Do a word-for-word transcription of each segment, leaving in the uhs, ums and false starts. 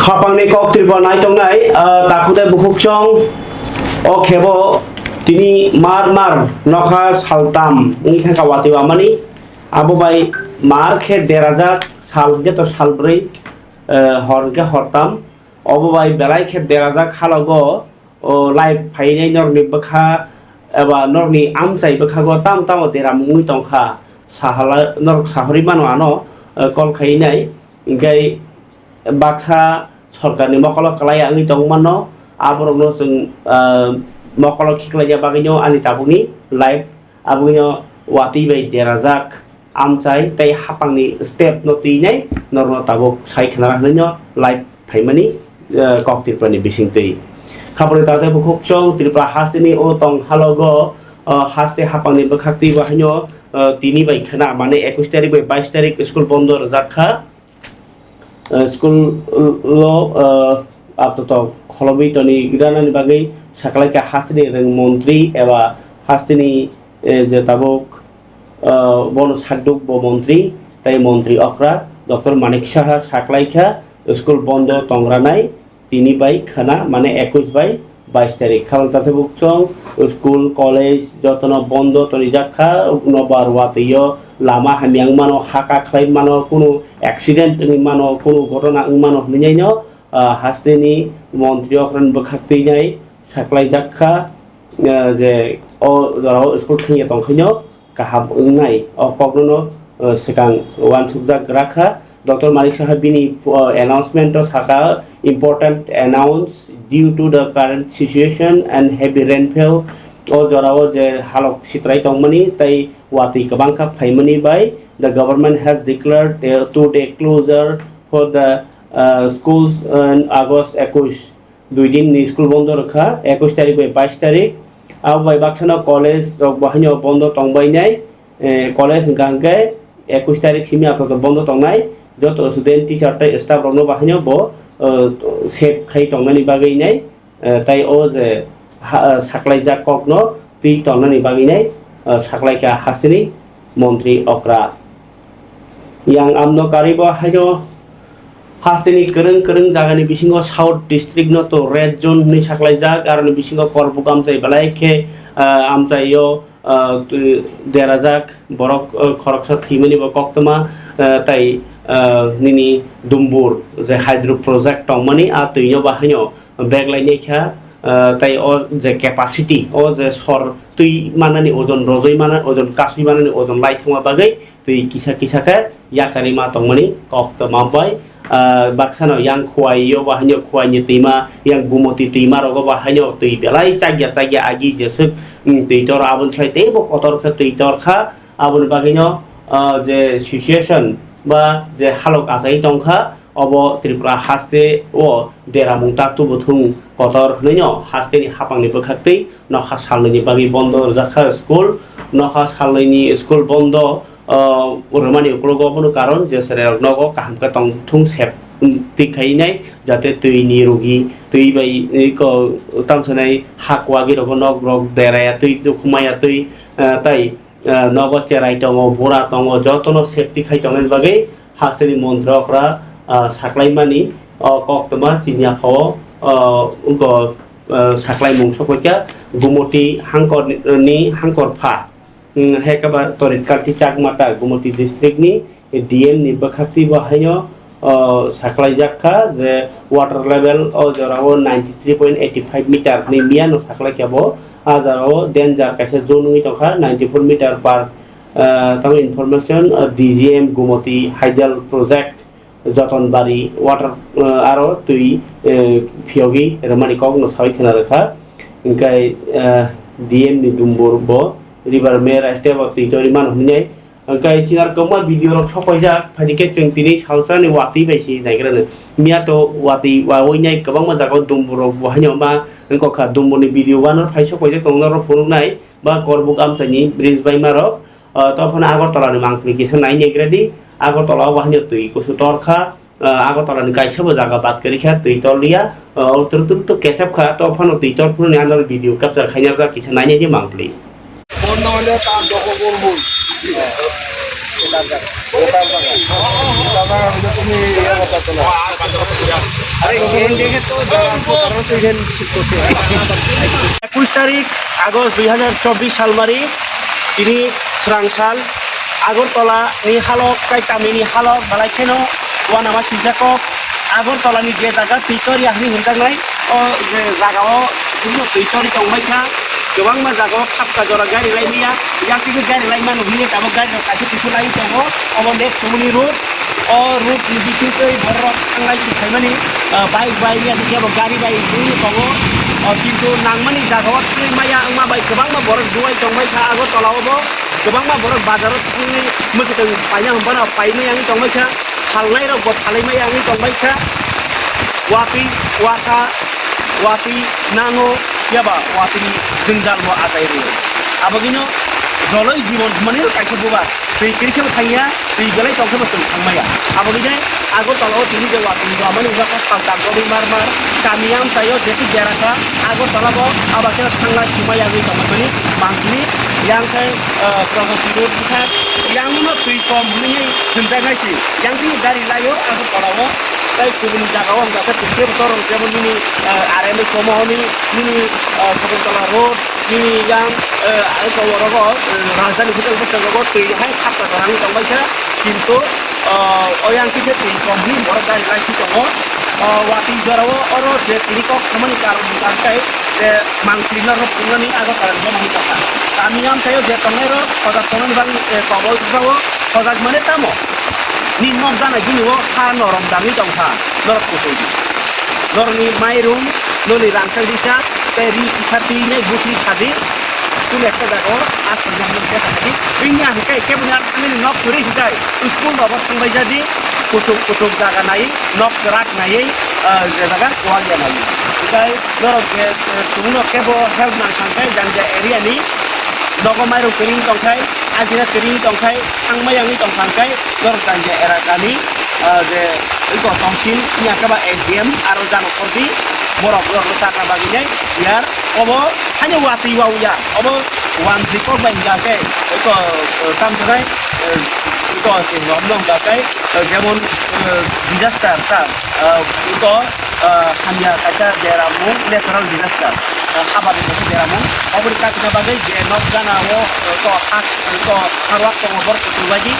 Khapangni kok Tripura nai tongnai, ah, takhuk tei bukhuk chong, o khebo tini mar mar nokha saltam wngwi thangkha watwi wamani. Abo bai mar khe derajak, sal hwnkhe to salbrwi, eh, hor hwnkhe hortam. Obo bai belai khe derajak halogo, o live phainai norokni bwkha eba norokni amchai bwkhago tamo tamo deramungwi tongkha, sahala norok sahorwi mano ano, eh, call khainai, hinkhe baksa sorkarni mokolo kwlaiya wngwi tongmano, aborokno chwng, eh, mokolo khiklaina bagwino ani tabukni live Aboni watwi bai derajak amchai tei hapangni step no twinai norokno tabuk sai khna hwnwi no live phaimani, eh, kok Tripura ni bisingtwi. Khapangni takhuk tei bukhuk chong Tripura hasteni o tong halogo, eh, haste hapangni bwkhaktwi bo haino, eh, tini bai khna mane ekwis tarik bai bais tarik school bondo rwjak kha. Eh, school lo, eh, apto to kholobwi toni granani bagwi saklaikha hasteni rwng montri eba hasteni, eh, je tabuk, eh, bono sakduk bo montri tei montri okra Doctor Manik Saha saklaikha school bondo tongranai tini bai khana mane ekwis bai bais tarik. Khabang tathai bukchong, school, college jotono bondo tonijak kha, nobar watwi o lama hamya wng mano, haka khlai mano, kunu accident wngwi mano, kunu gotona wng mano hwnwi no, ah, hasteni montri okran bwkhak twi nai saklaijak kha, ah, je o jorao school thangya tongkhaino kaham wngnai o kokno, uh, swkang uansukjak gra kha. Doctor Manik Saha bini, uh, announcement o saka, "Important announce due to the current situation and heavy rainfall." O jorao je halok sitrai tongmani tei watwi kwbangkha phaimani bai the government has declared a two-day closure for the, uh, schools on August ekwis. Dui din ni school bondo rwkha, ekwis tarik bai bais tarik. Abo bai baksano college rok bo haino bondo tongbainai, eh, college hwnkha hwnkhe ekwis tarik simi apato bondo tongnai. Joto student, teacher tei staff rokno bo haino bo, eh, safe khai tongnani bagwi nai, eh, tai o je ha, eh, saklaijak kokno twi tongnani bagwi nai, eh, saklaikha hasteni montri okra. Yang amno karwi bo haino hasteni kwrwng kwrwng jagani bisingo South District no to red zone hwnwi saklaijak, aroni bisingo Korbuk amchai belai khe, ah, amchaio, ah, twi-, derajak borok, ah, khoroksa thwimani bo koktwma, ah, tai, ah, nini Dumbur je hydro project tongmani a twino bo haino bag lainai kha, ah, tai o je capacity, o je sor twi manani ojon rojoi mana, ojon kasui manani ojon lai thangma bagwi twi kisa kisa khe yakarwi ma tongmani koktwma bai, ah, baksano yang Khowai o bo haino Khowai ni twima, yang Gumoti twima rogo bo haino twi belai chakya chakya agi jeswk, mm, twi tor aboni slai teibo kotor khe twi tor kha. Aboni bagwino, ah, je situation ba je halok achai tongkha, obo Tripura haste o deramung tak tubu thung kotor hwnwi no hasteni hapangni bwkhaktwi nokha salnwini bagwi bondo rwjakha school. Nokha salnwini school bondo, ah, rwmani ukologo abono karon je chwrairok nogo kaham khe tong thung sep, um, twi khainai jate twi ni rugi twi bai, eh, ko tamsanai ha kwagwi rogo nok rok deraya twi khumaya twi, ah, tai ah, nogo cherai tongo, bura tongo, jotono safety khai tongna bagwi hasteni montri okra, ah, saklaimani o koktwma chini aphao, ah, wngkha, ah, saklaimung sokphaikha Gumoti hangkorni, ni hangkor pha, hmm, hekaba Torit Kanti Chakma ta Gumoti district ni D M ni bwkhaktwi bo haino, o, saklaijak kha je water level o jorao ninety three point eighty five meter ni miyano saklaikha bo. A jorao danger kaisa zone wngwi tongkha, ninety four meter per, ah, tamo information, ah, D G M Gumoti Hydel Project, Jotonbari water, ah, aro twi, eh, phiyogwi rwmani kokno sawi khna rwkha. Hinkhe, eh, D M ni Dumbur bo river mera step o twi torwi mano hwnwi Hwnkhe chinar kwbangma video rok sokpaijak, phaidi khe chwng tini salsa ni watwi bai se naigra no. Miya to watwi wawi nai kwbangma jaga o dumbur rok bo haino ma wngkha, dumbur ni video wano phai sokpaijak tongo norok phunuknai ba Korbuk amchai ni bridge bai ma rok. Ah, to phano Agartala ni mangpili kisa nai naigra di, Agartala o bo haino twi kusu tor kha. Ah, Agartala ni kaisa bo jaga bad kwrwi kha, twi tor liya. Ah, o tuk tuk tuk kesep kha, to phano twi tor phuru ni ano video capture khaina jak kisa nainai di mangpli. Bondo hole ta doko gorbul. একুশ tarik August dui hazar chobbish salmari, tini srang sal. Agartala ni halok tai tamini halok belai kheno uanama swijak kok. Agartala ni je jaga twi tor ya hwnwi hwnjaknai, o je jaga o buino twi torwi tongbai kha. Kwbangma jaga o khapka jora gari lai maya, yang twi gari lai mano hwnwi tabuk gari rok kaisa kisu lai tongo. Obo next chumuni road. O road ni bising twi borok rok thanglai si phaimani, ah, bike bai ya kebo gari bai wngwi tongo. O kintu nangmani jaga o twi maya wngma bai kwbangma borok duai tongbai kha Agartala o bo. Kwbangma borok bazar o thangwi mwkhwtwng paina hwnphano paimai wngwi tongbai kha, phalnai rok bo phalwi maya wngwi tongbai kha, watwi watha, watwi nano, phiya ba watwi ni jwngjal bo achai rwo. Abagwino joloi jibon hwnmani kaisa buba twi kwrwi khe bo thangya, twi belai tong khe bo chwng thangmaya. Abagwino Agartala o tini je watwi rwmani wngkha sal tak joloi mar mar, kami amchai o jephru bera kha, Agartala bo aba khe thangna sumaya wngwi tongmani mangpili, yang khe ah, Pragati Road bwkha, yang no twi kom hwnwi hwnjaknai si. Yang tini gari laio, Agartala o. Tai kubun jaga o hwnjakha twi kebo torong jemon nini, ah, R M A Somohoni, nini, ah, Sagartala Road, nini yang, ah, ang tong orogo, ah, Rajdhani Hotel bwskango twi hai khapka torani tongbaikha. Kintu, ah, o yang kisa twi kom hwnwi borok gari lai si tongo. Ah, watwi jorao oro je tini kok samani karon hwnka khe je mangpili no rw phunuknani Agartala ni bono hwnka kha. Kami amchaio je tongnai rok sojak tongnani bagwi, eh, kobo sao sojak mane tamo? Ni nok janai bini o ha norom dangwi tong kha, norok kuchuk di. Norokni mairum, noni rangchak risa, tei ri kisa twi nai bwsri kha di. School ekta jaga o, a sojak nung khe kha di. Bini ang khe kebo ni ang thangwi nok kwrwi hwnkhe school rok bo thangbai ja di. Kuchuk kuchuk jaga nai, nok kwrak naiwi, ah, je jaga kuwak ya nai. Hwnkhe norok je, eh, chwngno kebo help nang thangkhai jang ja area ni nogo mairum kwrwi tongkhai, ajina kwrwi tongkhai, thangmai yangwi tongthangkhai norok jang ja era kani, ah, je iko tongsin ya khe ba S D M aro jano kordi borok rok chakna bagwi nai yar obo haino watwi wauya obo wanjwi kok bai hwnkha khe iko, eh, tamsonai, eh, iko se nomno hwnkha khe, eh, jemon, eh, disaster ta, eh, iko ah, hamya kaisa beramung, natural disaster, ah, habani kaisa beramung. Oboni kaisa bagwi je nok gana o, ah, to hak, to harwak tongo borok kuchuk bai di,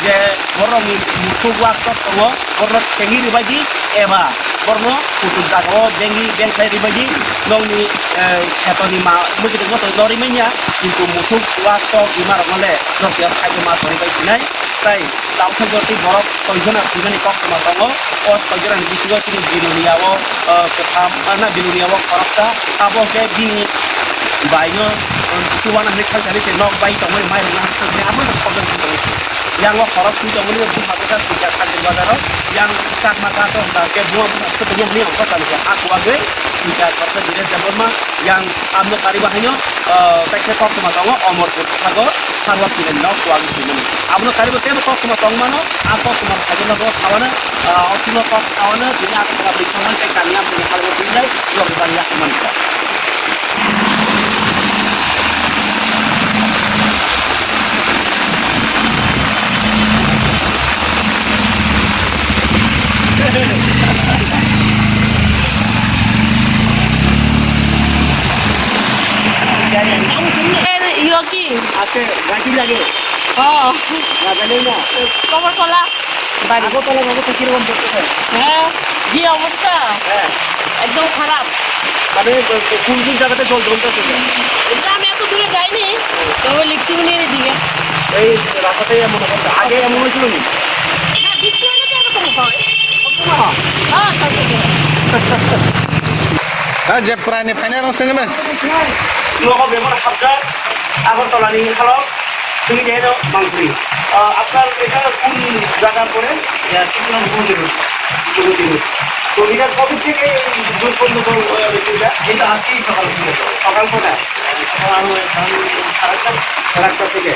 je borokni mukhuk wak tok tongo, borok thengwi rwbai di, eba borokno kuchuk jaga o bengwi bengkhlai rwbai di, nokni, eh, khetoni ma mwkhwtwng no to norwi manya, kintu mukhuk wak tok rwma rokno le nok ya side o ma tonwi bai sinai, tai Tauthai jotoi borok soijona thwimani koktwma tongo. O soijona ni bisingo chini Bilonia o, ah, kwtham, ah, na, Bilonia o khoroksa. Abo khe bini baino, um, chuana hinwi khalsani se nok bai tongmani mai rwna hinwi khalsani abo no problem se tongo. Yang o khorok thwi tongmani buma bwsa thwijak Kajir bazar o. Yang chakma kato hwnba khe buma bwsa thwi tongmani hwnba khe ha kuwagwi thwijak khoroksa Biren Debbarma. Yang abno kariba haino, ah, kaisa koktwma tongo, Omorpur bwskango Sarwa Kiren no kuwagwi swimani. Abno kariba teibo koktwma tongmano, a koktwma khaijano bo sawana, ah, o tino kok sawana, bini aswk kabri thangmani tei kami amchini halgo twijlai, yok bang yak mani kok. এর ইয়ে কি? আছে, গাছি লাগে। ও। লাগালে না। কবর কলা। বাড়ি। আগরতলা নগর তো কিরকম দেখতে পাই? হ্যাঁ, যে অবস্থা। হ্যাঁ। একদম খারাপ। মানে, কোন কোন জায়গাতে জল জমতে আছে? এটা আমি এত দূরে যাইনি, তবে লিখছি উনি এদিকে। এই রাস্তাটাই এমন অবস্থা। আগে এমন হয়েছিল নি? হ্যাঁ, বৃষ্টি হলে তো এরকম হয়। সবসময় হয়? হ্যাঁ, সবসময় হয়। হ্যাঁ, যে প্রাণী ফাইনাল আছে না? Nogo bebak habjak, Agartala ni halok, chwngni de no mangpili. Ah, apnar eta kun jaga pore? Ya, Kishore Bhumati Road. Bhumati Road. To eta kobe theke ei dukh bondh kor-, eh, এটা? এটা আজকেই সকাল থেকে। সকাল কটা? সকাল আরো এক, আমি সাড়ে আটটা। সাড়ে আটটা থেকে।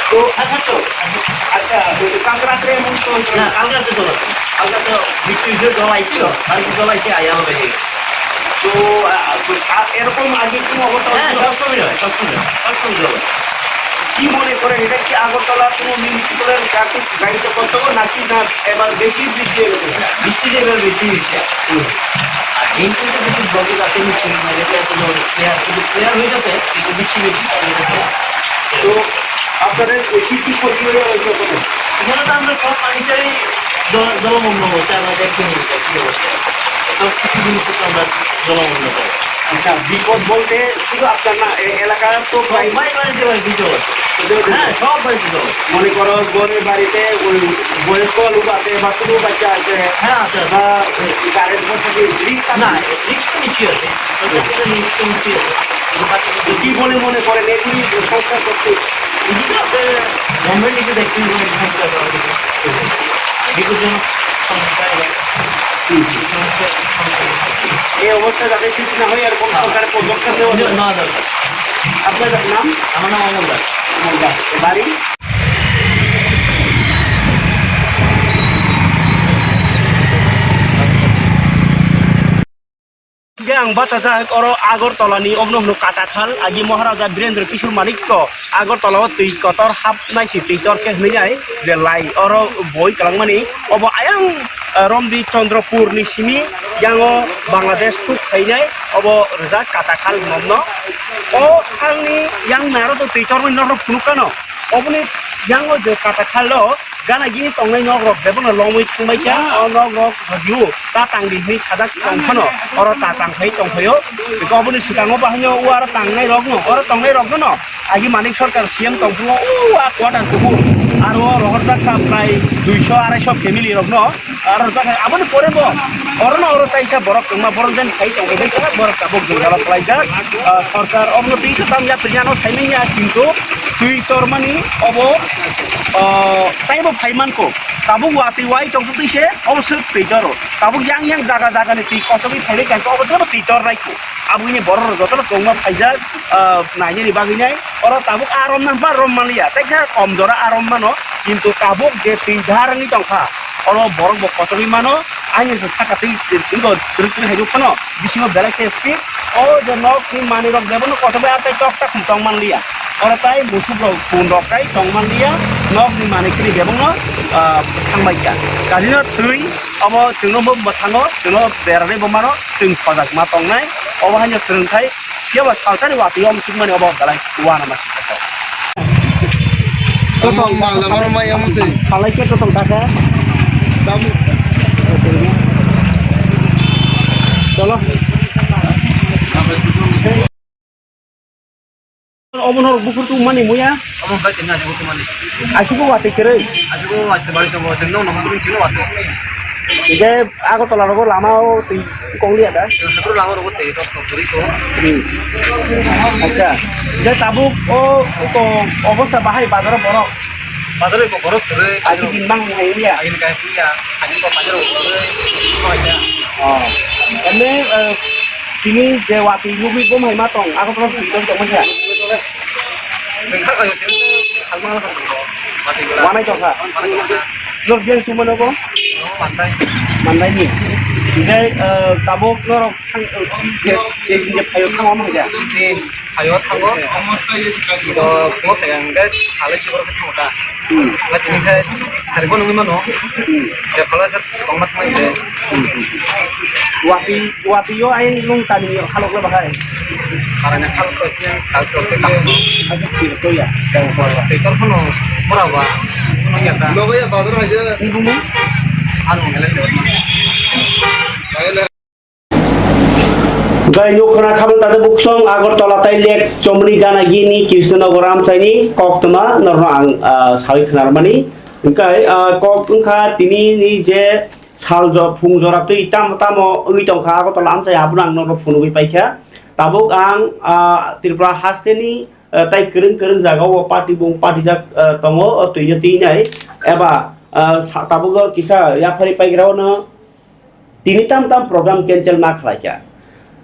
তো আচ্ছা, তো, আচ্ছা, ওই যে কাল রাত্রে এমন তো হয়েছিল না, না? কাল রাতে জল আছে। কাল রাতে বৃষ্টি হয়েছে, জল আইছিল। কালকে জল আইছে, আয়া হবে যে। তো, আ, আ, এরকম আগে কোনো অবস্থা হ্যাঁ, হয়েছিল? সবসময় হয়, সবসময় হয়, সবসময় জল হয়। কি মনে করেন, এটা কি আগরতলা কোনো মিউনিসিপ্যাল গাড়িতে করতে হবে নাকি না এবার বেশি বৃদ্ধি হয়ে গেছে? বৃষ্টি যে এবার বেশি হয়েছে। হুম। আর এই কিন্তু কিছু ব্লকে যাতে নিচ্ছে, মানে, এটা কোনো ক্লিয়ার, শুধু ক্লিয়ার হয়ে যাচ্ছে, কিন্তু বৃষ্টি বেশি, তাই এটা তো আপনাদের কি কি ক্ষতি হয়ে হয়েছে ওখানে? এখানে তো আমরা সব ফার্নিচারই জল-, জলমগ্ন হচ্ছে, আমরা দেখতে পাচ্ছি কি অবস্থা। তো কিছু জিনিস তো আমরা জলমগ্ন পাই। আচ্ছা, বিপদ বলতে শুধু আপনার না, এ-, এলাকার তো প্রায় সবাই বাড়িতে বাড়ি বিপদ। বুঝতে পেরেছি। হ্যাঁ, সব বাড়িতে জল। মনে করো গরিব বাড়িতে ওই বয়স্ক লোক আছে, বাচ্চা লোক বাচ্চা আছে, হ্যাঁ, আছে, আছে। বা কারেন্ট বসে রিস্ক আছে। না, রিস্ক তো নিশ্চয়ই আছে। রিস্ক তো নিশ্চয়ই আছে। কিন্তু বাচ্চা তো কি বলে মনে করেন এগুলি সংস্কার করতে? এগুলো আপনার গভর্নমেন্ট কিছু দেখছেন, কোনো সংস্কার করা হয়েছে। বিপজ্জনক সংস্কার এবার। হুম। এই অবস্থা যাতে সৃষ্টি না হয়, এরকম হ্যাঁ। সরকারের পদক্ষেপ নেওয়া নেওয়া দরকার। আপনার নাম? আমার নাম অমল দাস। অমল দাস। বাড়ি? Hingke ang bachajak oro Agartala ni, obono hwno Katakhal, agi Maharaja Birendra Kishore Manikya Agartala o twi kotor hapnai si twi tor khe hwnwi nai je lai oro boi kwlangmani, obo ayang, ah, Romdi Chandrapur ni simi yango Bangladesh thuk khainai, obo rijak Katakhal nomno. O thangni yang naro to twi tormani norok phunuk kano, oboni yango je Katakhal o gana gini tongnai nok rok bebakno lomwi thangbai kha, o nok rok review ta tang di hwnwi sajak tong phano, oro ta tang phai tong phaio. Bikhe oboni swkango bahaino o aro tangnai rokno, oro tongnai rokno no agi Manik Sarkar C M tong phano o a quarter kubu aro rohorjak kha prai duiso araiso family rokno aro rwjak kha. Aboni pore bo orono oro taisa borok kwbangma borok jen phai tong phai kha, borok tabuk jwngjalo kwlaijak. Ah, sarkar obono twi kwtam yapri ano saimanya, kintu twi tormani obo, ah, taibo phai mankho. Tabuk watwi wai tongtwi se obo swk twi toro. Tabuk yang yang jaga jaga ni twi kochogwi phailai kha, obo teibo twi tor nai kho. Aboni borok rok jotono kwbangma phaijak, ah, nainani bagwi nai. Oro tabuk a rom nang ba rom manliya. Tei khe kom jora a rom mano. Kintu tabuk je twi dar wngwi tong kha, oro borok bo kochogwi mano. Ani se saka twi twi bo twrwk twrwk hai rw phano bisingo belai khe speed. O je nok ni manwi rok bebono kochogwi a tei tok tak tong manliya. Oro tai musuk rok pun rok tai tong manliya. Nok ni manwi kwrwi bebono, ah, thang bai kha. Gari no twi obo chwngno bo mwthango chwngno berarwi bo mano chwng sojak ma tongnai. Obo hai no swrwng khai phiya ba salsa ni watwi o musuk mani obo belai uanama sijak kha. Totong. Ang phalna mano maya muse. Phalai khe totong kha khe. Cholo. Obo norok buphur tong mani muya. Omo khe tini asuk tong mani. Asuk watwi kwrwi. Asuk watwi bari tongo, chwng nokno hum chwng watwi. Hingke Agartala rogo lama o twi kong liya da? Chwng sukro lama rogo twi tok tok kwrwi tongo. Hmm. Acha. Hingke tabuk o, o obostha bahai bazaro borok. Bazaro borok kwrwi. Agi din mang hai liya. Agi kai liya. Agi ko bazaro kwrwi. Oh. Ene, eh, tini je watwi nugwi bo hai ma tong, Agartala twi tong tong ma kha. Chwng kha kayo, chwng kha, khalmang kha, khalmang kha. Wanai tong kha? Wanai tong kha. Norok biyang tongmano bo? Oh, mandai. Mandai ni. Hingke, eh, tabuk norok sang, eh, je, je, je phaio thango omo hai da? Ni phaio thango. Do, mo pegang de, thalai si borok thango da. Hmm. Ngai tini khai, sari bo nungui mano. Hmm. Je phala se tongma thangai se. Hmm. Wati, wati yo ayang nung tani yo halok le bahai. Parani halok to chiang sal to ke kamo. Acha kiri to ya. Tei tor kono pura ba. Nung ya ta. Nogo ya bazar hai je. Nung nung. Anu ngale de. Gai nukna khabang tata buksong Agartala tai lek chomni gana gini Krishnanagar amchaini koktwma norno ang, ah, sawi khnarmani. Hingkai, ah, kok wngkha tini ni je sal jo-, phung jora twi tamo tamo wngwi tongkha Agartala amchai abono ang norno phunugwi paikha. Tabuk ang, ah, Tripura hasteni, ah, tai kwrwng kwrwng jagao party bung party jak, ah, tongo, o twino twi nai eba, ah, sa-, tabuk o kisa yaphari paigrao no tini tam tam program cancel ma khlaikha.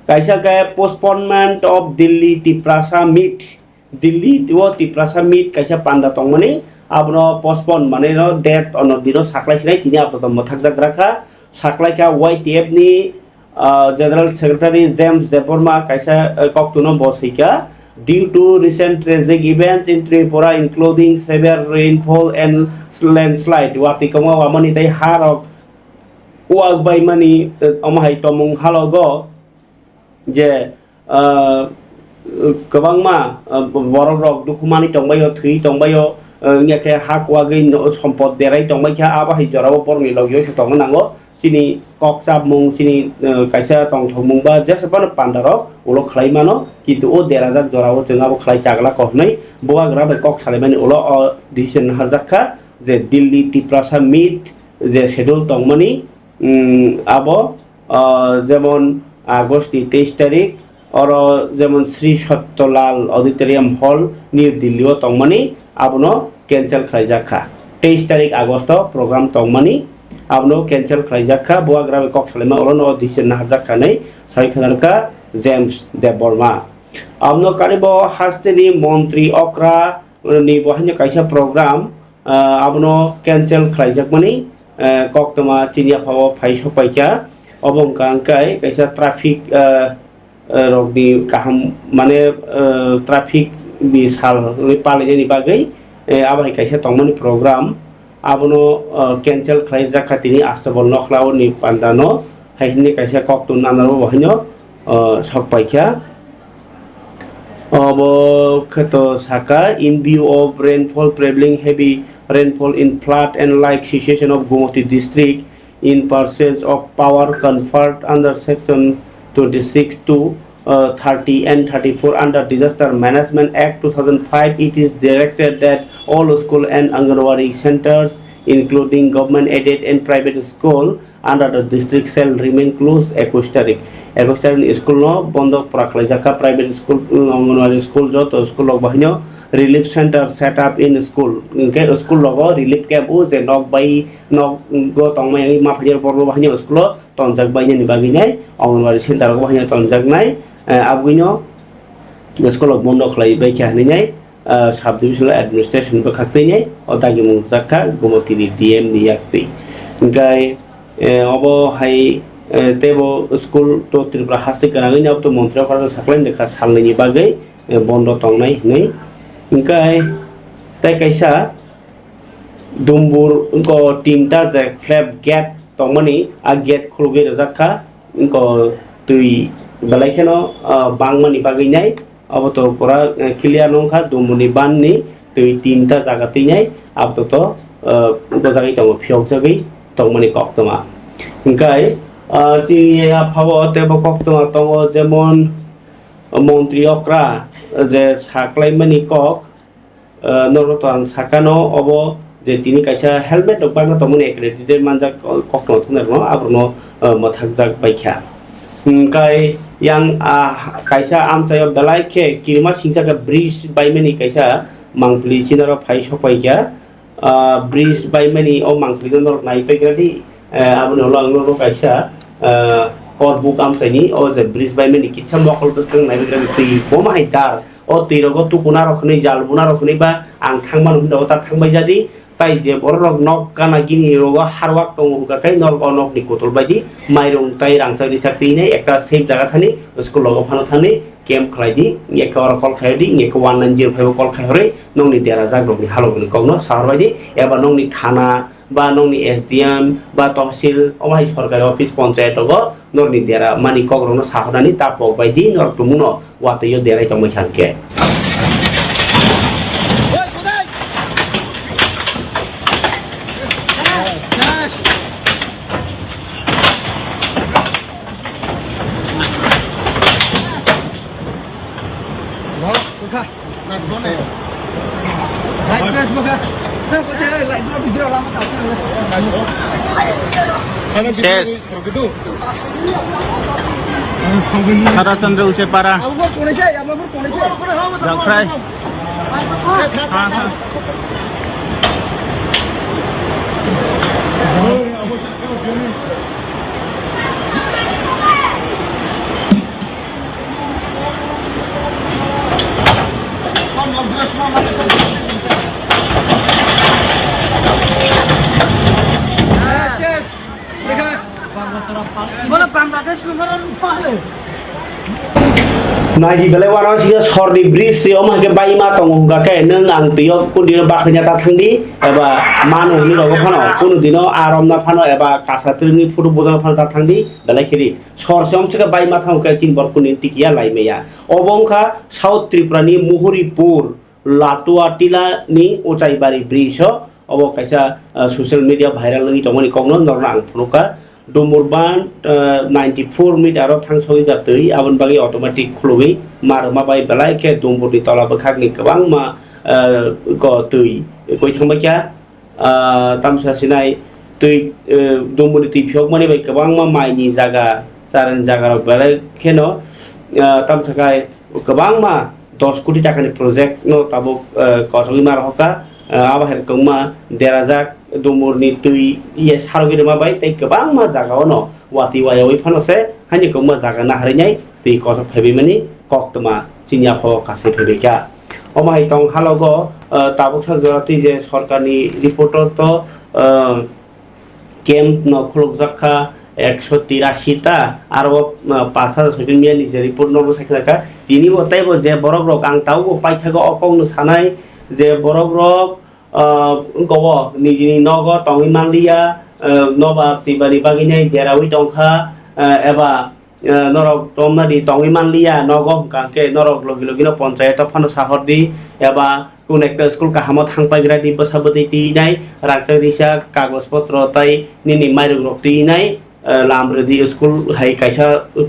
Kaisa khe postponement of Delhi Tiprasa meet. Delhi o Tiprasa meet kaisa panda tongmani, abono postpone manwi no date ono dino saklai sinai tini apato mwthakjak rakha. Saklaikha Y T F ni, ah, General Secretary James Debbarma kaisa, eh, koktuno bo swikha. Due to recent tragic events in Tripura, including severe rainfall and landslide, watwi kwma wamani tei ha rok wak baimani, eh, omo hai tomung halogo je, ah, kwbangma, ah, borok rok dukhu manwi tongbaio, thwi tongbaio, eh, wngya khe ha kwagwi no-, sompot derai tongbai kha, abo hai jorao borokni logio se tongna nango. Chini kok chapmung, chini, eh, kaisa tongthokmung ba jesa phano panda rok ulo khlai mano, kintu o derajak jorao chwng abo khlai chagla kok hwnwi bubagra bai kok salaimani ulo o decision naharjak kha je Delhi Tiprasa meet je schedule tongmani, mm, abo, ah, jemon August ni teis tarik, oro jemon Sri Satyalal Auditorium Hall, New Delhi o tongmani, abono cancel khlaijak kha. Teis tarik August o program tongmani, abono cancel khlaijak kha. Bubagra bai kok salaima orono o decision naharjak kha hwnwi sai khwlarkha James Debbarma. Abono karibo hasteni montri okra ni bo haino kaisa program, ah, abono cancel khlaijakmani, eh, koktwma chini yaphao phai sokpaikha. Obo wngkha hwnkhe kaisa traffic, eh, eh, rokni kaham, mane, eh, traffic ni sal hwnwi palainani bagwi, eh, abo hai kaisa tongmani program. Abono, eh, cancel khlaijak kha tini Astabol Nokhlao ni pandano, hai hwnwi kaisa koktwma nanaro bo haino, eh, sokpaikha. Obo kheto saka, in view of rainfall prevailing heavy rainfall in flood and like situation of Gomati district, in pursuance of power conferred under section twenty-six two, uh, thirty and thirty-four under Disaster Management Act two thousand five, it is directed that all school and Anganwadi centers, including government aided and private school, under the district shall remain closed ekush tarik. Ekush tarik ni school no bondo pura khlaijak kha, private school, mm, Anganwadi school, joto school rok bahaino relief center set up in school. Hwnkhe school rogo relief camp o je nok bai nok go tongmani ma phaijak borok bahaino school o tonjak bainani bagwi nai, Anganwadi center rok bahaino tonjaknai, eh, abwino school rok bondo khlai bai kha hinwi nai, ah, sub divisional administration bwkhak twi nai o dagimung rwjak kha Gomati ni D M ni yak twi. Hwnkhe, eh, obo hai, eh, teibo school to Tripura haste gwnangwi nai obo to montri okra saklaini kha salnwini bagwi, eh, bondo tongnai hinwi. Hwnkhe tei kaisa Dumbur wngkha tinta je flap gate tongmani, a gate khulugwi rijak kha, wngkha twi belai kheno, ah, bangmani bagwi nai, abo to pura, eh, clear no wngkha, Dumbur ni ban ni twi tinta jaga twi nai, abo to, to, ah, bwjagwi tongo, phiyokjagwi tongmani koktwma. Hwnkhe, ah, chini yaphao teibo koktwma tongo, jemon, montri okra je saklaimani kok, ah, norok to ang sakano obo je tini kaisa helmet rok bagwi tongmani accredited manjak koktwma thumnairokno aborokno, ah, mwthakjak baikha. Hwnkhe yang, ah, kaisa amchaio belai khe kirima singcha khe bridge baimani kaisa mangpili chinaro phai sokpaikha. Ah, bridge baimani o mangpili norok naipaikha di, eh, aboni ulo ang norok kaisa, ah, kor buk amchaini o je bridge baimani kisa mokol bwskang naipaikha di twi boma hai dar. O twi rogo tukuna rok hwnwi, jal buna rok hwnwi ba ang thang mano hwnwi rogo ta thang bai jadi. Tai je borok rok nok gana gini rogo harwak tongo hwnkha khe norok o nokni kotol bai di, mairung tai rangchak richak twi nai ekta safe jaga thani school rogo phano thani camp khlai di, hwnkhe oro call khai di, hwnkhe one nine zero five o call khai hori nokni dera jak rokni halok ni kokno sahor bai di, eba nokni thana ba nokni S D M ba tohsil omo hai sorkari office ponchayat rogo norokni dera mani kokrokno sahornani ta pok bai di, norok tumungno watwi o derai tongbai kha hwnkhe. Ses. Sara Chandra Uchepara. Jakphrai. Ha, ha. Bono Bangladesh number one pale. Naidi belai uanao sika sorni bridge se omo hai khe baima tongo hwnkha khe nwng ang twi o kunu dino bakhnaina ta thangdi eba mano hwnwi rogo phano kunu dino a romna phano eba kasa twrwngni photo bujana phano ta thangdi belai khiri sor se omo sika baima thango khe chini borok kunu dino tikiya lai maya. Obo wngkha South Tripura ni Muhuripur Latua Tila ni Uchaibari bridge o obo kaisa, ah, social media viral wngwi tongmani kokno norokno ang phunukha. Dumurban, ah, ninety four meter o thangsogwi ka twi, aboni bagwi automatic khulugwi ma rwma bai belai khe Dumburni tola bwkhakni kwbangma, ah, ko twi koi thangbai kha. Ah, tamsa sinai twi, ah, Dumburni twi phiyokmani bai kwbangma maini jaga, charani jaga rok belai kheno, ah, tamsa khai kwbangma dos koti takani project no tabuk, ah, kosogwi ma rohorkha. Ah, abo hai kwbangma derajak Dumburni twi ye sarogwi rwma bai tei kwbangma jaga ono watwi wayawi phano se haini kwbangma jaga naharwi nai twi kosok phaibai mani koktwma chini aphao kasai phaibai kha. Omo hai tong halogo, ah, tabuksa jora twi je sorkarni report o to, ah, camp no khulukjak kha ekso tirashi ta, aro, ah, pash hajar soiton miya ni je report no bwsai khna kha. Tini bo tei bo je borok rok ang tabuk bo paithago o kok no sanai je borok rok, ah, wngkha o nijini nogo tongwi manliya, ah, nobar twibani bagwi nai derawi tongkha, ah, eba, ah, norok tomnadi tongwi manliya nogo hwnkha khe norok logi logi no ponchayat o phano sahordi eba kunu ekta school kahamo thangpaigradi bwsa bwtwi twinai rangchak risa kagoj potro tei nini mairung rok twinai, ah, lam rwdi school hai kaisa, ah,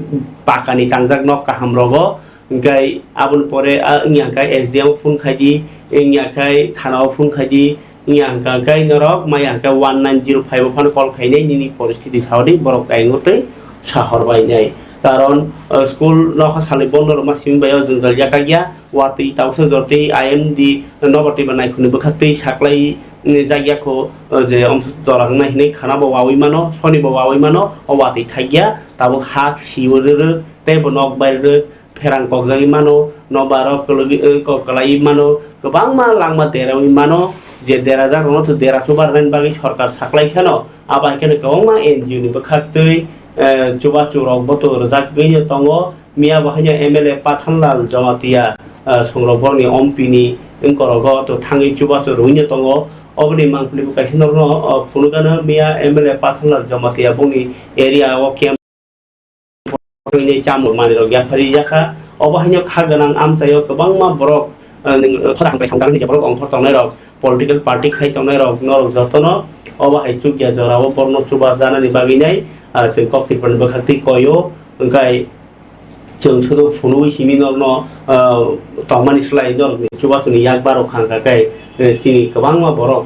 pakani tangjak nok kaham rogo. Hwnkhe aboni pore, ah, wngya khe S D M o phone khaidi, wngya khe thana o phone khaidi, wngya hwnkha khe norok maya hwnkhe one nine zero five o phano call khainai nini poristiti saudi borok kayengwi twi sahor bainai. Karon, ah, school nokha salni bondo rwma simi bai o jwngjal yakakya, watwi tausa jotwi I M D nobar twiba naikhungni bwkhaktwi saklai, mm, jakya kho, ah, je omswk jora wngnai hinwi khana bo wawi mano, soni bo wawi mano, o watwi thakya, tabuk ha siwi rwrwk tei bo nok bai rwrwk, pherang kokjagwi mano, nobar rok kwlwgwi, eh, kok kwlaiwi mano, kwbangma langma derawi mano, je derajak rokno to dera chuba rwnaini bagwi sorkar saklai kheno, abo hai kheno kwbangma N G O ni bwkhaktwi, eh, chubachu rok bo to rwjakgwi tongo. Miya bo haino M L A Pathanlal Jamatia, eh, songrok borokni ompini wngkorogo to thangwi chubachu rwino tongo. Oboni mangpili bo kaisa norokno, oh, phunukgano miya M L A Pathanlal Jamatia bongni area o camp Hwnwi chamung manwirok yapharwi yakha. Obo haino kha gwnang amchaio kwbangma borok, eh, nwng, eh, khorang bai songkang hinwi borok ongkhor tongnai rok, political party khai tongnai rok, norok jotono obo hai chukya jorao borokno chubajanani bagwi nai, ah, chwng kok Tripurani bwkhaktwi koio. Hwnkhe chwng sudu phunugwi simi norokno, ah, tongmani slai norokni chubachuni yak barok kha hwnkha khe, eh, chini kwbangma borok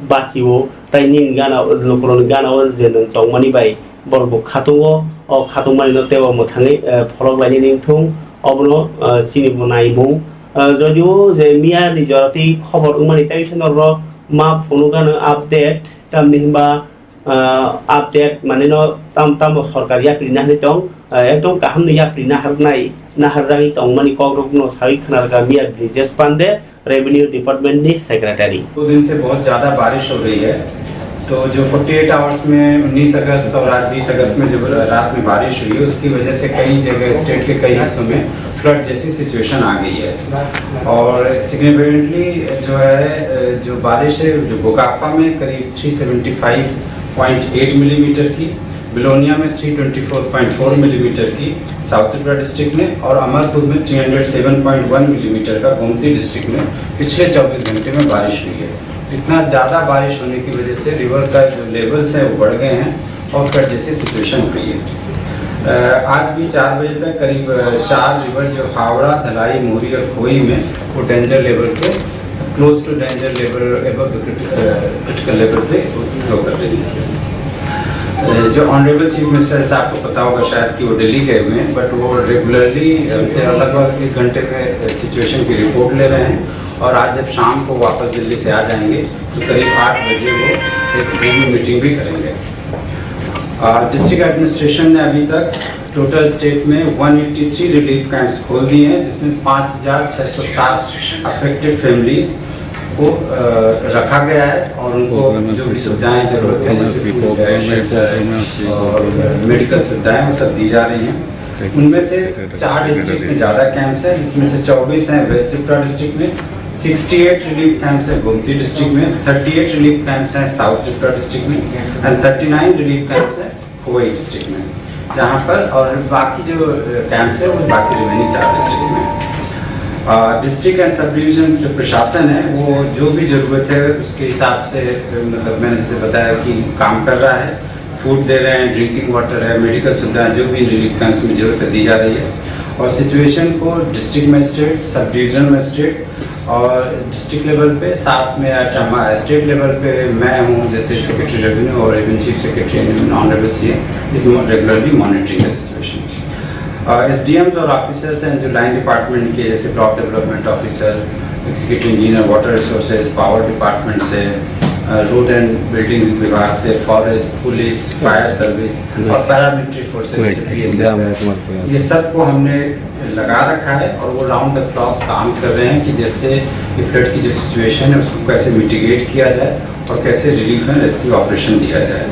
bachio, tai nini gana, lukurokni gana o je nwng tongmani bai, borok bo khatungo, o khatungmani no teibo mwthangwi, eh, pholok lainani wngthung, obono, eh, chini bo naimung. Eh, jodio je miya ni jora tei khobor wngmani tei se norok ma phunukgano update, tamni hinba, eh, update mane no tam tamo sorkar yapri na hinwi tong, eh, ekdom kaham no yapri naharnai, naharjagwi tongmani kokrok no sawi khna rwkha miya Brijesh Pande, Revenue Department ni Secretary. दो दिन से बहुत ज़्यादा बारिश हो रही है, तो जो फ़ोर्टी एट आवर्स में उन्नीस अगस्त और आज बीस अगस्त में जो रात में बारिश हुई है, उसकी वजह से कई जगह स्टेट के कई हिस्सों में फ्लड जैसी सिचुएशन आ गई है। और सिग्निफिकेंटली जो है, जो बारिश है, जो बोकाफा में करीब three seventy five point eight millimetre की, बिलोनिया में three twenty four point four millimetre की, साउथ त्रिपुरा डिस्ट्रिक्ट में, और अमरपुर में three hundred seven point one millimetre का गोमती डिस्ट्रिक्ट में पिछले चौबीस घंटे में बारिश हुई है। इतना ज़्यादा बारिश होने की वजह से रिवर का जो लेवल्स है वो बढ़ गए हैं और फ्लड जैसी सिचुएशन हो गई है। अ, आज भी चार बजे तक करीब, अ, चार रिवर जो हावड़ा, धलाई, मुरी और खोई में वो डेंजर लेवल के, close to danger level, above the critical, critical level पे फ्लो कर रही है। अ, जो ऑनरेबल चीफ मिनिस्टर है, आपको पता होगा शायद कि वो दिल्ली गए हुए हैं, बट वो रेगुलरली हमसे लगभग एक घंटे में सिचुएशन की रिपोर्ट ले रहे हैं और आज जब शाम को वापस दिल्ली से आ जाएंगे तो करीब आठ बजे वो एक रिव्यू मीटिंग भी करेंगे। अ, डिस्ट्रिक्ट एडमिनिस्ट्रेशन ने अभी तक टोटल स्टेट में one eighty three relief camps खोल दिए हैं, जिसमें पाँच हज़ार छः सौ सात अफेक्टेड फैमिलीज को, अ, रखा गया है और उनको जो भी सुविधाएं जरूरत है, जैसे फूड, शेल्टर और मेडिकल सुविधाएं, वो सब दी जा रही हैं। उनमें से चार डिस्ट्रिक्ट में ज़्यादा कैंप्स हैं, जिसमें से चौबीस हैं वेस्ट त्रिपुरा डिस्ट्रिक्ट में, सिक्सटी एट रिलीफ कैंप्स हैं गोमती डिस्ट्रिक्ट में, थर्टी एट रिलीफ कैंप्स हैं साउथ त्रिपुरा डिस्ट्रिक्ट में, and thirty nine relief camps हैं खोवाई डिस्ट्रिक्ट में, जहाँ पर, और बाकी जो कैंप्स है वो बाकी रिमेनिंग चार डिस्ट्रिक्ट में। डिस्ट्रिक्ट एंड सब डिवीजन जो प्रशासन है, वो जो भी ज़रूरत है उसके हिसाब से, मतलब, मैंने जैसे बताया कि काम कर रहा है। फूड दे रहे हैं, ड्रिंकिंग वाटर है, मेडिकल सुविधाएं, जो भी रिलीफ कैंप्स में जरूरत है, दी जा रही है। और सिचुएशन को डिस्ट्रिक्ट मजिस्ट्रेट, सब डिवीजनल मजिस्ट्रेट और डिस्ट्रिक्ट लेवल पे, साथ में हमारे स्टेट लेवल पे मैं हूँ, जैसे सेक्रेटरी रेवेन्यू और even chief secretary and honourable CM is regularly monitoring the situation. SDMs और ऑफिसर्स हैं जो लाइन डिपार्टमेंट के, जैसे block development officer, executive engineer, water resources, power department से, रोड एंड बिल्डिंग विभाग से, फॉरेस्ट, पुलिस, फायर सर्विस और पैरामिलिट्री फोर्सेज, ये सबको हमने लगा रखा है और वो राउंड द क्लॉक काम कर रहे हैं कि जैसे ये फ्लड की जो सिचुएशन है, उसको कैसे मिटिगेट किया जाए और कैसे रिलीफ एंड रेस्क्यू ऑपरेशन दिया जाए।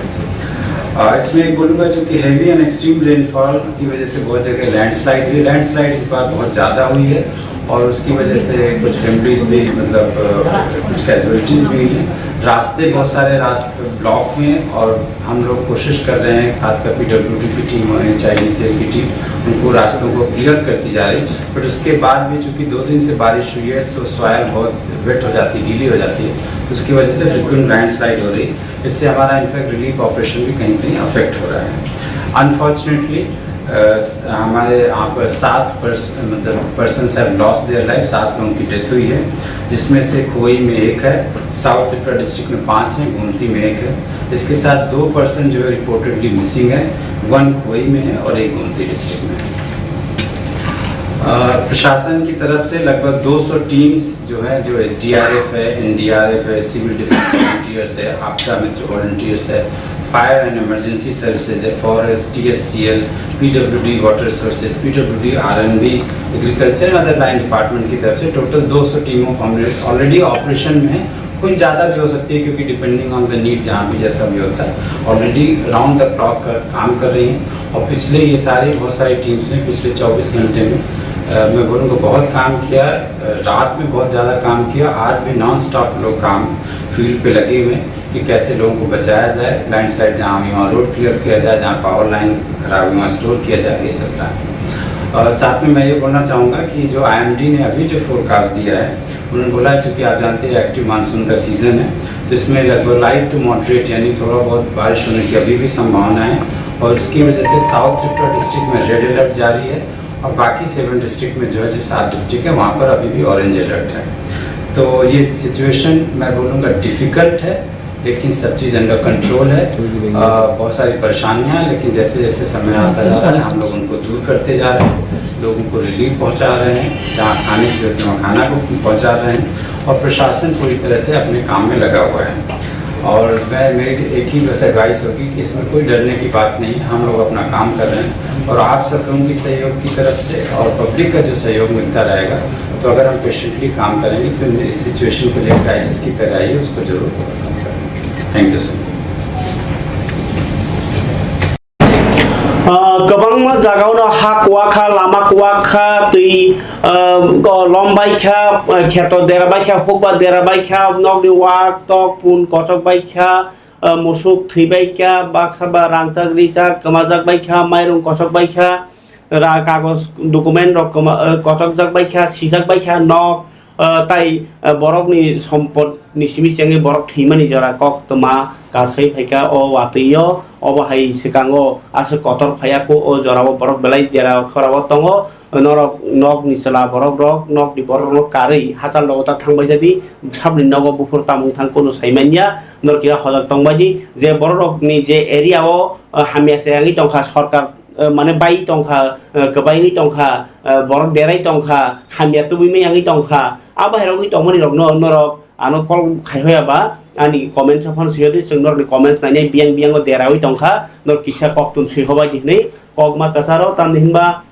इसमें एक बोलूँगा, चूँकि हैवी एंड एक्सट्रीम रेनफॉल की वजह से बहुत जगह लैंडस्लाइड हुई, लैंडस्लाइड इस बार बहुत ज़्यादा हुई है और उसकी वजह से कुछ फैमिलीज भी, मतलब, कुछ कैजुअलिटीज भी हुई हैं। रास्ते, बहुत सारे रास्ते ब्लॉक हुए हैं और हम लोग कोशिश कर रहे हैं, खासकर पीडब्ल्यूडी की टीम और एचआईडीसीएल की टीम उनको रास्तों को क्लियर करती जा रही है। बट उसके बाद भी चूँकि दो दिन से बारिश हुई है, तो सॉयल बहुत वेट हो जाती है, गीली हो जाती है, तो उसकी वजह से फ्रिक्वेंट लैंडस्लाइड हो रही है। इससे हमारा इनफैक्ट रिलीफ ऑपरेशन भी कहीं कहीं अफेक्ट हो रहा है। अनफॉर्चुनेटली हमारे यहाँ पर सात पर्स मतलब persons have lost their life, सात लोगों की डेथ हुई है, जिसमें से खोई में एक है, साउथ त्रिपुरा डिस्ट्रिक्ट में पाँच हैं, गोमती में एक है। इसके साथ दो पर्सन जो है रिपोर्टेडली मिसिंग है, वन खोई में है और एक गोमती डिस्ट्रिक्ट में है। प्रशासन की तरफ से लगभग दो सौ टीम्स जो है, जो एसडीआरएफ है, एनडीआरएफ है, सिविल डिफेंस वॉलंटियर्स है, आपदा मित्र वॉलंटियर्स है, फायर एंड इमरजेंसी सर्विसेज है, फॉरेस्ट, टीएससीएल, PWD, water resources, PWD, RNB, agriculture and other line department की तरफ से टोटल दो सौ टीमों को हमने ऑलरेडी ऑपरेशन में है। कोई ज़्यादा भी हो सकती है, क्योंकि डिपेंडिंग ऑन द नीड, जहाँ भी जैसा भी होता है, ऑलरेडी राउंड द क्लॉक कर, काम कर रही हैं। और पिछले ये सारे, बहुत सारी टीम्स ने पिछले चौबीस घंटे में, मैं बोलूँगा, बहुत काम किया। रात में बहुत ज़्यादा काम किया, आज भी नॉन स्टॉप लोग काम फील्ड पे लगे हुए हैं कि कैसे लोगों को बचाया जाए, लैंडस्लाइड जहाँ हुई वहाँ रोड क्लियर किया जाए, जहाँ पावर लाइन खराब हुई वहाँ स्टोर किया जाए, ये चल रहा है। और साथ में मैं ये बोलना चाहूँगा कि जो आईएमडी ने अभी जो फोरकास्ट दिया है, उन्होंने बोला है, चूँकि आप जानते हैं एक्टिव मानसून का सीजन है, तो इसमें लगभग लाइट टू मॉडरेट यानी थोड़ा बहुत बारिश होने की अभी भी संभावना है। और उसकी वजह से साउथ त्रिपुरा डिस्ट्रिक्ट में रेड अलर्ट जारी है और बाकी सेवन डिस्ट्रिक्ट में जो है, जो सात डिस्ट्रिक्ट है, वहाँ पर अभी भी ऑरेंज अलर्ट है। तो ये सिचुएशन, मैं बोलूँगा, डिफ़िकल्ट है, लेकिन सब चीज़ अंडर कंट्रोल है। बहुत सारी परेशानियाँ हैं, लेकिन जैसे जैसे समय आता जा रहा है, हम लोग उनको दूर करते जा रहे हैं, लोगों को रिलीफ पहुँचा रहे हैं, जहाँ खाने की जरूरत है वहाँ खाना को पहुँचा रहे हैं और प्रशासन पूरी तरह से अपने काम में लगा हुआ है। और मैं मेरी एक ही बस एडवाइस होगी कि इसमें कोई डरने की बात नहीं है, हम लोग अपना काम कर रहे हैं और आप सब लोगों की सहयोग की तरफ से और पब्लिक का जो सहयोग मिलता रहेगा, तो अगर हम पेशेंटली काम करेंगे, फिर इस सिचुएशन को जो क्राइसिस की तरह आई है, उसको जरूर ओवरकम करेंगे। Thank you sir. Kwbangma jagao no ha kuwak kha, lama kuwak kha, twi lom bai kha, kheto dera bai kha, hukba dera bai kha, nokni wak tok pun kochok bai kha, musuk thwi bai kha, baksa ba rangchak richak kwmajak bai kha, mairung kochok bai kha, ra kagoj document rok kochokjak bai kha, sijak bai kha nok, tai borokni sompot ni simi chengwi borok thwimani jora koktwma kasai phaikha o watwi o. Obo hai swkango aswk kotor phaiya kho, o jorao borok belai jera khorao tongo. Norok nokni chwla borok rok, nokni borok rok karwi hachal rogo ta thangbai jadi, sabni nogo buphuru tamung thang kunu saimanya, norok kira hojak tongbaidi je borok rokni je area o hamya se wngwi tongkha, sorkar mane bai tongkha, kwbaiwi tongkha, borok derai tongkha, hamya tubui maya wngwi tongkha, abo hai rogwi tongmani rokno norok ano call khai hoya ba ani comments o phano swiya di, chwng norokni comments nainai biyang biyang o derawi tongkha, norok kisa koktun swi hobai di hinwi kokma kwcharo, tamni hinba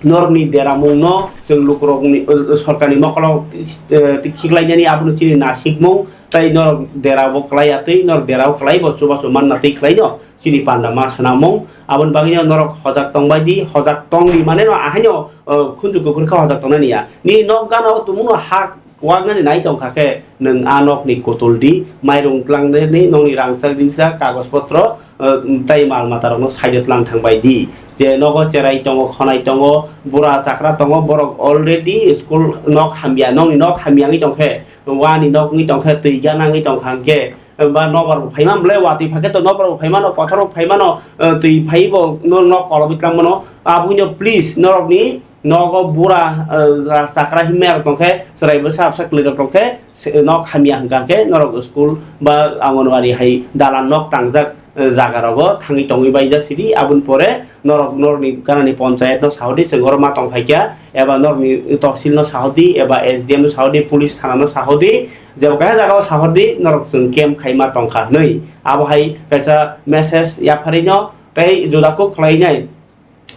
norokni deramungno chwng lukurokni, eh, sorkarni mokolo, eh, khiklainani abono chini nasikmung, tei norok derabo klai atwi, norok derabo klai bo chubachu manna twi khlaino chini panda ma swnamung. Aboni bagwino norok hojak tongbai di, hojak tongdi mane no ahaino, eh, khunju kuphur khe hojak tongnani ya. Nini nok gana o tumungno ha kwaknani nai tongkha khe, nwng a nokni kutuldi, mairung tlangnani nokni rangchak ringchak kagoj potro, eh, tei mal matarokno side-o tlang thangbai di. Je nogo cherai tongo, khonai tongo, bura chakra tongo, borok already school nok hamya, nokni nok hamya wngwi tongkhe, wani nok wngwi tongkhe, twi gana wngwi tongkha hwnkhe, ba nobar bo phaima bwle watwi phakhe to nobar bo phaimano, kothor bo phaimano, eh, twi phaibo no nok kolobwi tlangmano. Aboni please norokni nogo bura, eh, chakra himya rok tongkhe, chwrai bwsa absa kwlwi rok tongkhe, se-, nok hamya hwnkha khe norok school ba anganwadi hai dalan nok tangjak, eh, jaga rogo thangwi tongwi baija sidi. Aboni pore norok norokni ganani ponchayat no sahodi, chwng oro ma tongphaikha, eba norokni tohsil no sahodi, eba S D M no sahodi, police thana no sahodi, jebo kaisa jaga o sahodi norok chwng camp khaima tongkha hwnwi. Abo hai kaisa message yapharino tei juda kok khlainai.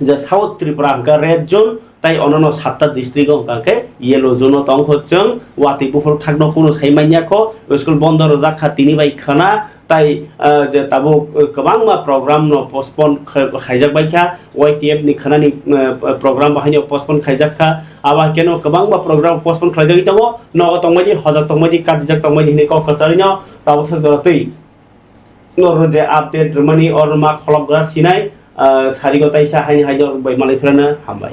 Je South Tripura hwnkha red zone, tai onono satta district o hwnkha khe yellow zone o tong kho chwng, watwi buphuru thakno kunu sai manya kho, school bondo rwjak kha tini bai khwna, tai, ah, je tabuk, eh, kwbangma program no postpone kha-, khaijak bai kha, Y T F ni khwnani, eh, program bo haino postpone khaijak kha, abo hai kheno kwbangma program postpone khlaijagwi tongo, nogo tongmani, hojak tongmani, kajijak tongmani hinwi kok kwcharino tabuk sak jora twi. Norok je update rwmani oro ma kholopgra sinai, ah, sarigo taisa haini hai norok bai malai phirano hambai.